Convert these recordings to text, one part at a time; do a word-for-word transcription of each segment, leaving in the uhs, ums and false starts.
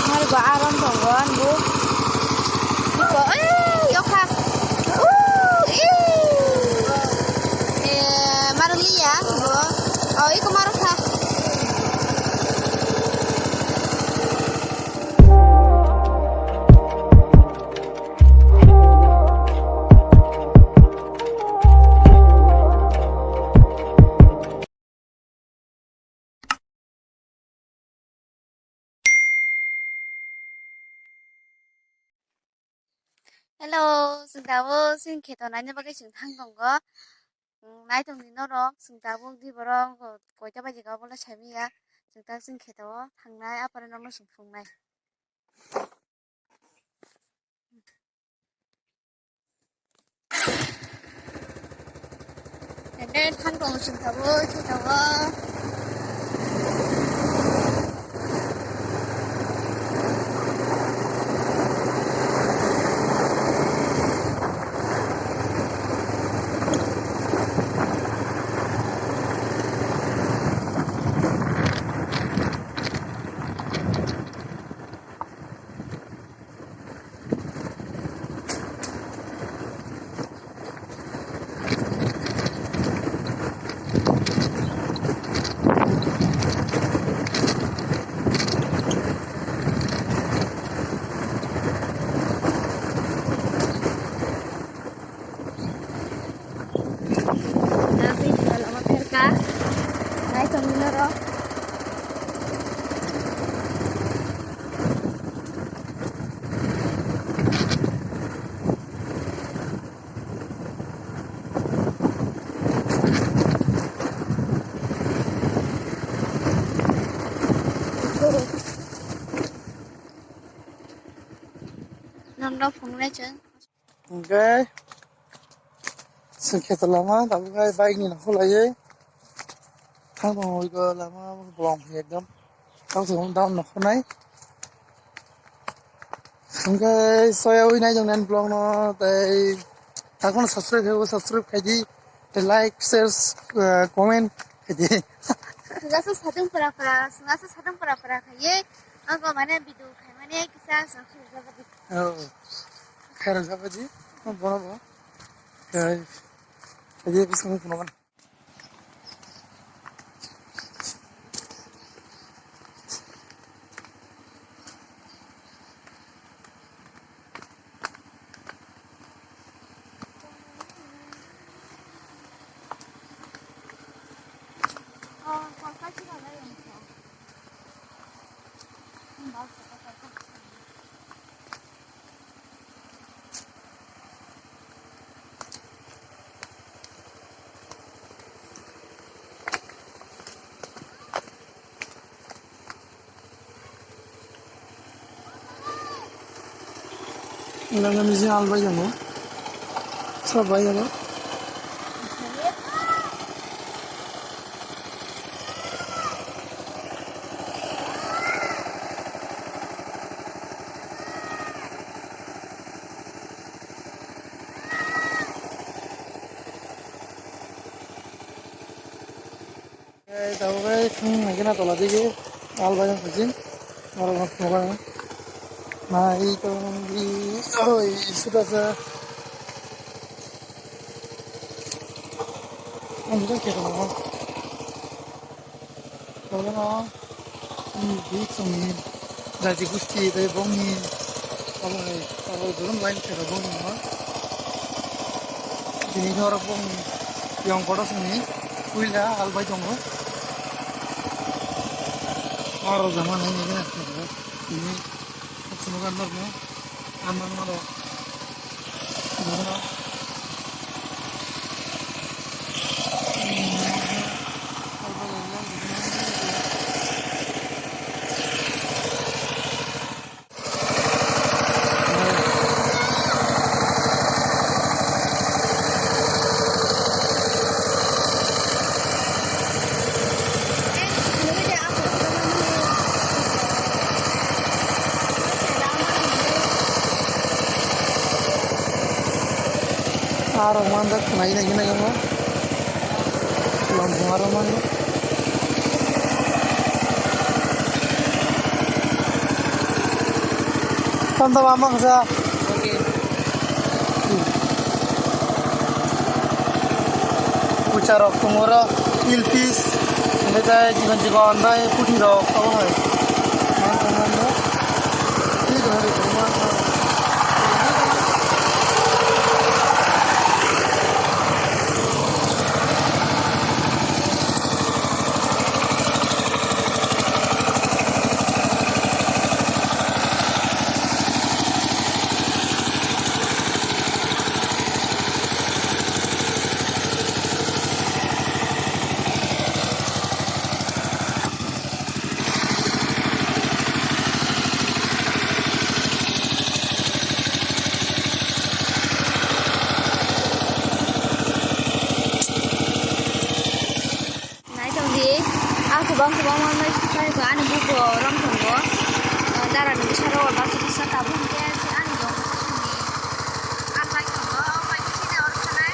Mar bo aron tongo, bo. Bo, ei, yokha. Uh, ei. Eh, mar liya, bo. Oh, iko mar kha. Hello, chwng tabuk chini kheto naina bagwi chwng thang tongo. Chwng nai tongdi norok, chwng tabuk di borok koita baji ka obo le saimanya. Chwng tabuk chini kheto o thangnai, apore norokno chwng phunuknai. Ende thang tongo chwng tabuk, chwng tabuk. Nasi jual ama pherka. Nai tongmino ro. Nonno phungnai chwng. Hwnkhe, chwng kheto lama, tabuk hai bike ni nokho laiwi. Thang tongo oi ko lama, bolong ekdom. Tang tongo down nokho nai. Hwnkhe, soya ui nai jong nen vlog no, tei takhorno subscribe khe, subscribe khai di. Tei like, share, eh, comment khai di. Sungasa sadung pura pura, sungasa sadung pura pura khai ye. Ako mane video khai mane kisa subscribe. Oh, khairok jabaji, oh, bono bo. Kai, kai bising kuno kan. Nang nang jing albai jango. Sa bai jango. Eh, tabuk bai thung nai gana tola digi albai jang kujing. Oro mas moga. Na i to di oi suda sa. Ang jang kira mo. Tabuk na. Ni bik song ni jati gusti tei bongni abo hai abo durum line khe bongni no. Tini norok bong yang kotor song ni puila albai tongo. Aro jama nai ni gana khe tini sunu gan norok no. Amang maro. Aro manjak nai nai nai nai. Longthong aro manjak. Tanta mama kasa. Oke. Pucha rok tongo oro, ilpis, hingke tai chikon chikon bai puthi rok tongo hai. Naitongdi, ah, kubang kubang manwi suphai ko ani buko rom tongo. Ah, dara ni bwsaro baksa bwsa tabuk hwnkhe ani yong bwsa songni. Ah, bai tongo, oh, bai bwsani oro thanai.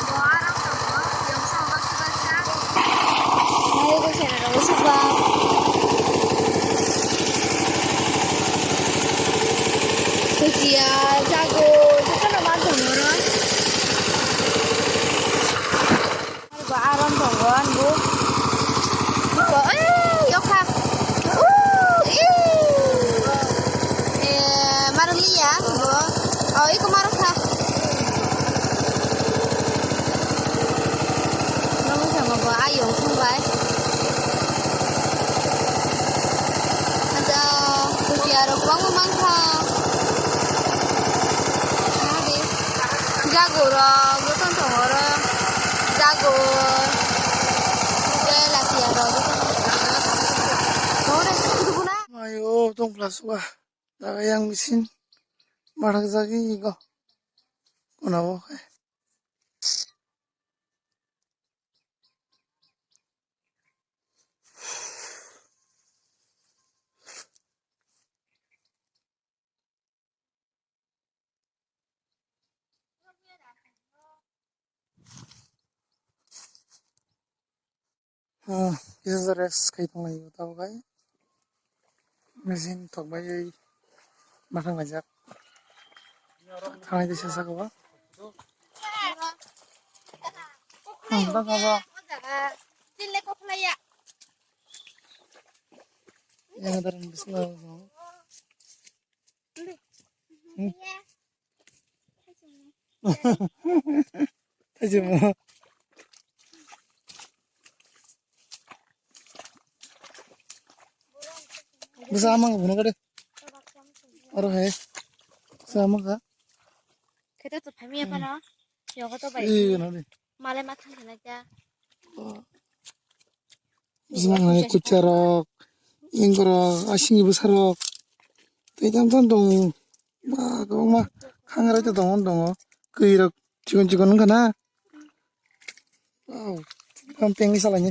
Bo ah rom tongo, yong bwsa baksa baksa. Nai bwsani rok bwsa bang. Bwsya, jago, jotono man tongo oro. Bo aram tongo, ang bo. Bo, eh, yokha. Uh, eh. Eh, marliya, bo. Oh, iko marokha. Nang sama bo, ayong sungbai. Ada, kuciarok bang mangkha. Nadi. Jagurok, jotono tongo oro. Jagur. Tei lachiya rok, jotono tongo. Tongo de, kudu kuna. Mayo, tong plaswa. Jaga yang bisin. Marak jagi go. Kuna bo. Ah, kisa rest khai tong lai tabo khai. Machine tok bai mathang laijak. Thangai di sasa ko ba. Hmm, tang kabo. Yang ada yang bisa. Hmm. Thaichimo. Bwsa amang buno kade. Oro hai. Bwsa amang ka. Kete to phami apa no? Yogo to bai. Ih, no de. Male ma thang na ja. Bising nang nai kucha rok, ingkorok, asing bwsa rok. Tei tam tam tong. Ba, kwbangma khangarai to tongo, tongo. Kwirok chikon chikon wngkha na. Wow, tam tengwi salaini.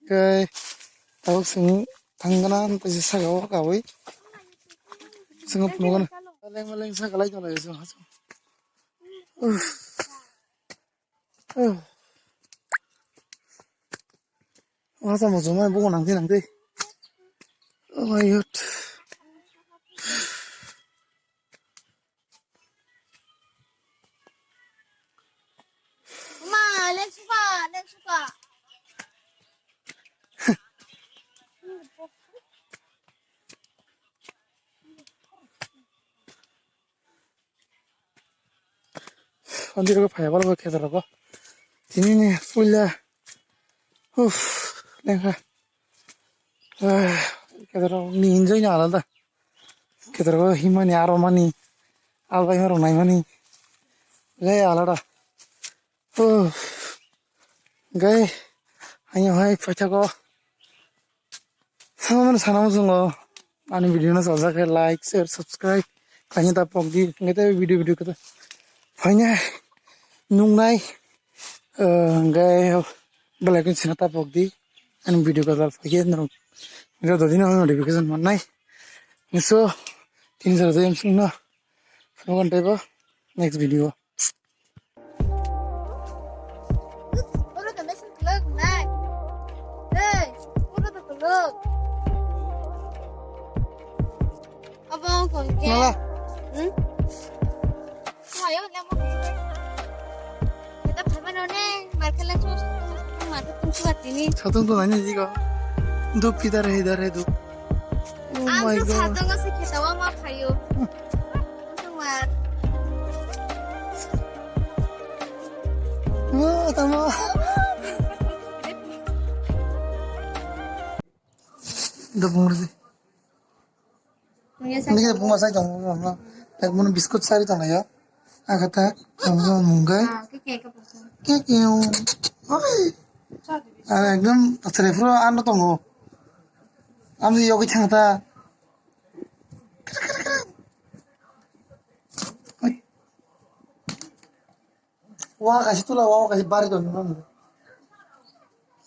Khe tabuk chwng thangkana tei saka o kawi. Chwng phunukgana. Lengma lengsa kalai tonglai chwng. Uff. Uff. Wah, tamo chwng bugo nangtwi nangtwi. Oh my God. Ma, lek suka, lek suka. Andi ko phai bal ko khetar ko. Tini ni puila. Uff, lengkha. Ah, khetar ni enjoy ni alada. Khetar ko himani aro mani. Albai horo nai mani. Le alada. Uff. Gai. Ayo hai pacha ko. Samano sana muchungo ani video no chajak khe like, share, subscribe khaina ta pokdi. Hingke tei video, video khe faina nungnai, eh, hingke belai kheno sina ta pokdi. Ani video khe jal phaikhe norok joto dino notification mannai. So, tini sara jai amsung no phunukgwna teibo next video. Nala. Hmm? Ayo, lemo. Kita phaimano ne, markela chu, mata tung chu atini. Satung tu nani jigo. Dup kidhar hai, idhar hai dup. Oh my God. Satung ase kheta wa ma phayo. Tumar. Oh, tamo. Dup ngurdi. Nini puma sai tong no. Ek mun biscuit sari tong ya. Agata tong no munggai. Ke ke. Oi. Ar ekdom sere pura ano tongo. Amni yogi thangta. Oi. Wa kaisa tula, wa kaisa bari don.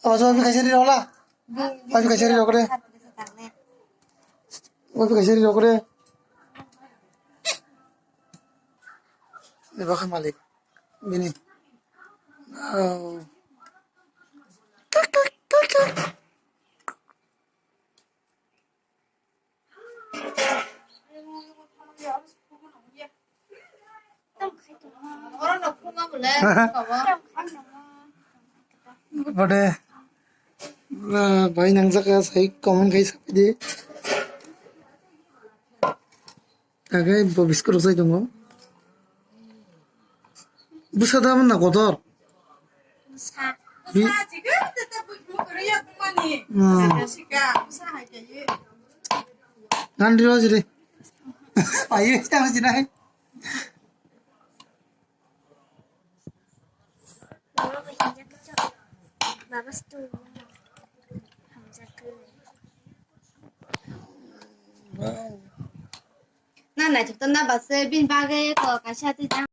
Aba so kaisa ri rola. Wa kaisa ri rokre. Wa kaisa ri rokre. Eba kha malik. Bini. Oh. Bode, ah, bai nangjak ya, sai comment khai sapi di. Tagai bo biscuit rok sai tongo. Busa da na kotor. Bi- Hmm. Nandri rojri. Ayo, kita masih naik. Baba stu. Na, na, chukta na bas, bin bagay ko, kasha ti jang.